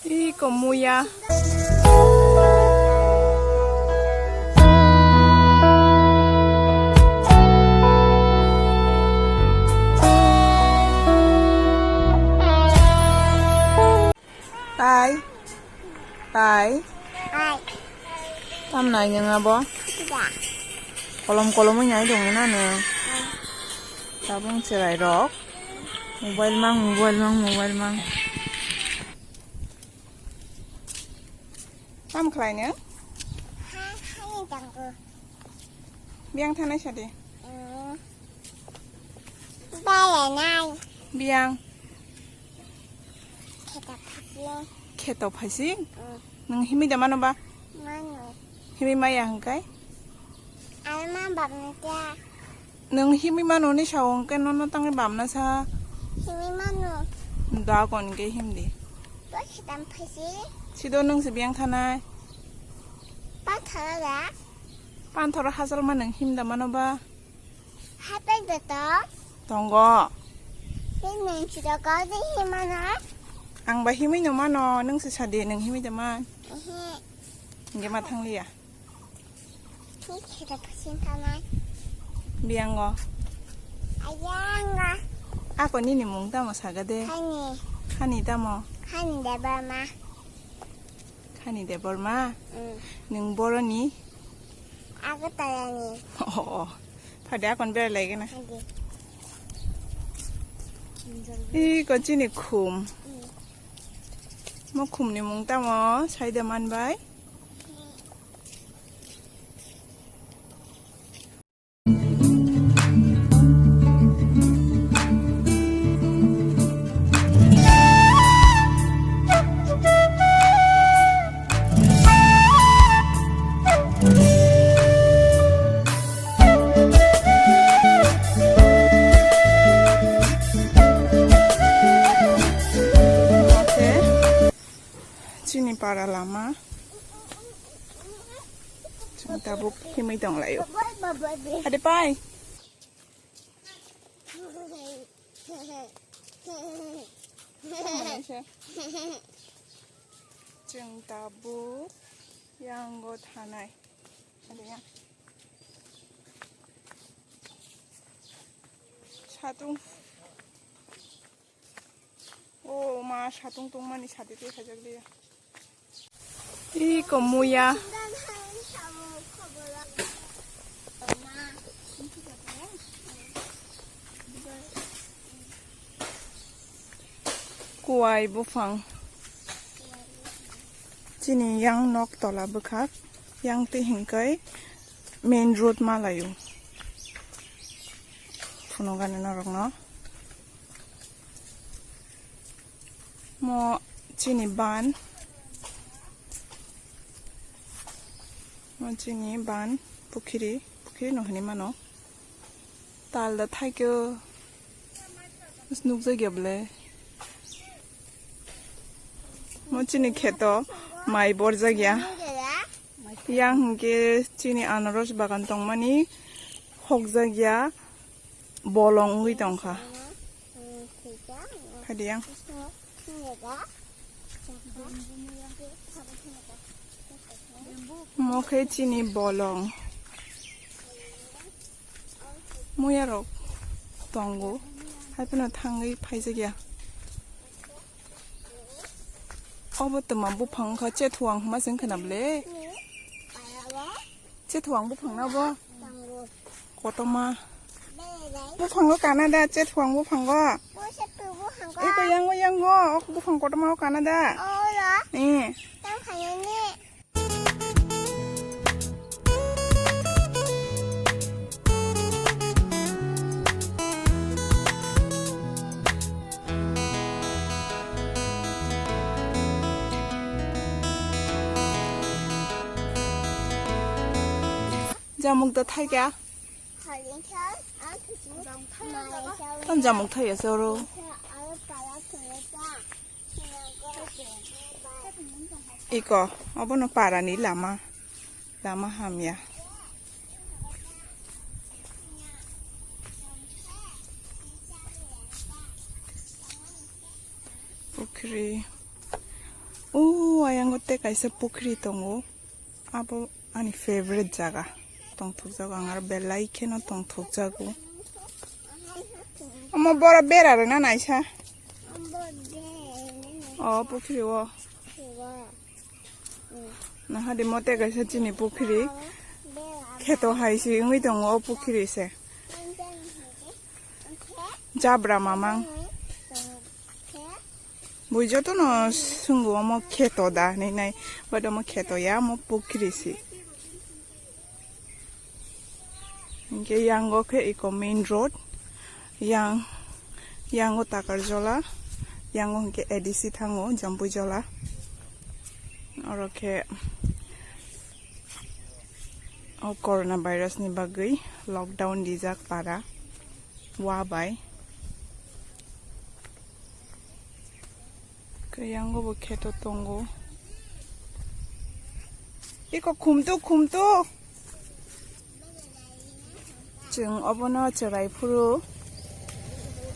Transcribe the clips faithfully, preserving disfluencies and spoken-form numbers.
Iko muya. Tai. Tai. Hai. Tam nai nang abo? Ya. Kolom kolom oi nai dong na nang. Hmm. Tabung cherai rok. Mobile mang, mobile mang, mobile mang. Tam khlai nang? Ha, ha ni tang ko. Biang thanai sadi. Hmm. Baya nai. Biang. Kheto phasing. Kheto phasing? Mm. Nung himwi da mano ba? Mano. Himwi maya hwnkhe? Ano ma bamna kya? Nung himwi mano ni sao hwnkhe nono tangwi bamna sa? Himwi mano. Da kon ke himdi. Bo khetam phasing. Sido nung se biang thanai. Panthoro da? Panthoro hachal ma nung himda mano ba? Hapai da to? Tongo. Himwi siro kau de himano? Ang ba himwi no mano, nung se sadi nung himwi da man. Ehe. Hingke ma thang liya. Ni kheto phasing thanai. Biango. Ayango. Ako nini mung tamo saga de? Hani. Hani tamo? Hani Debbarma. Khani Debbarma? Mm. Nwng boroni? Agartala ni. Oh, oh. Phade akon berai lai gana. Phade. Ih, ko chini khum. Mm. Mo khum ni mung tamo, saida man bai. Chini para lama. Chwng tabuk himwi tong laio. Ade pai. Chwng tabuk yango thanai. Ade yang. Satung. O ma, satung tongmani sadi tei khaijak liya. Ih, ko muya. Kuwai buphang. Chini yang nok tola bwkhak, yang twi hinkhai main road ma laio. Phunukgani norokno. Mo chini ban. Mo chini ban, pukhiri, pukhiri no hinwi mano. Tal da thaikhe nukjakya bwle. Mo chini kheto mai borjakya. Yang hinkhe chini anaros bagan tongmani hokjakya. Bolong wngwi tongkha. Phaidi yang. Mo khe chini bolong. Muya rok tongo. Hai phano thangwi phaijakya. Obo twma buphang wngkha, chethuang hwnma se wngkha na bwle? Chethuang buphang na bo? Kotorma. Buphango kana da, chethuang buphango. Eko yango, yango, ok buphang kotorma o kana da. Eh. Jamuk da thaikha. Tam jamuk thai ase oro. Iko, obono parani lama. Lama hamya. Pukhri. O ayang o tei kaisa pukhri tongo. Abo ani favorite jaga. Tongthokjago, ang aro belai kheno tongthokjago. Omo boro bera rwna naisa. O pukhri o. Naha de mo tei kaisa chini pukhri. Kheto hai se wngwi tongo o pukhri se. Jabra mamang. Bui jotono swngwi omo kheto da hinwi nai, but omo kheto ya, omo pukhri se. Hinkhe yango khe eko main road, yang, yango Takarjola, yango hinkhe A D C thango, Jampuijola. Oro khe o corona virus ni bagwi lockdown rijak para wa bai. Khe yango bo kheto tongo. Eko khumtu, khumtu. Chwng obono chwrai phuru,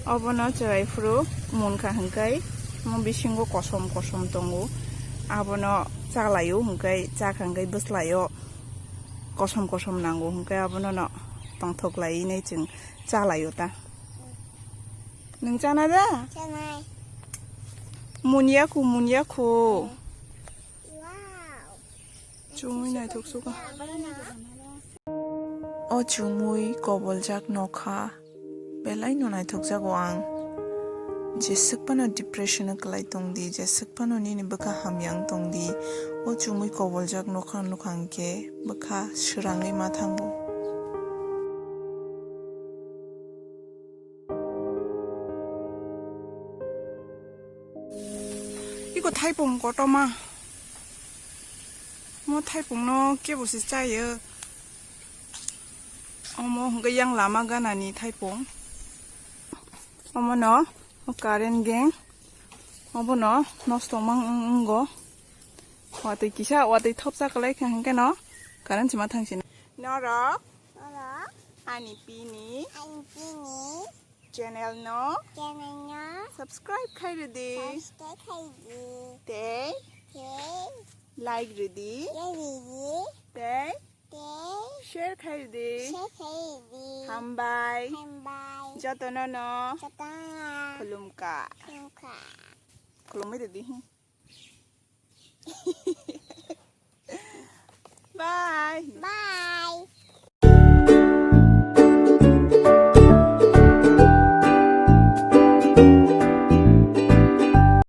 obono chwrai phuru munkha hwnkhe omo bisingo kosom kosom tongo. Abono chalaio hwnkhe chakha hwnkhe bwslaio kosom kosom nango hwnkhe abono no tongthok laiwi nai chwng chalaio ta. Nwng chana da? Chanai. Munya khu, munya khu. Wow. Chumui naithok suka. O chumui koboljak nokha. Belai no naithokjago ang. Jeswk phano depression o kwlai tong di, jeswk phano nini bwkha hamya wng tong di. O chumui koboljak nokha nukha hwnkhe bwkha swrangwi ma thango. Iko thaipung kotorma. Omo thaipungno kebo se chaio. Omo hwnkhe yang lama ganani thaipung. Omono o current gang. Obono nosto mang wng-, wngo. Watwi kisa, watwi thopsa kwlai kha hwnkhe no current sima thang sini. Norok Norok ani pini ani pini channel no channel no subscribe khai rwdi. Subscribe khai di. Tei tei like rwdi. Like rwdi. Tei tei share khai rwdi. Share khai di. Hambai. Hambai. Jotono no jotono no khulumkha. Khulumkha. Khulumwi rwdi. Bye. Bye.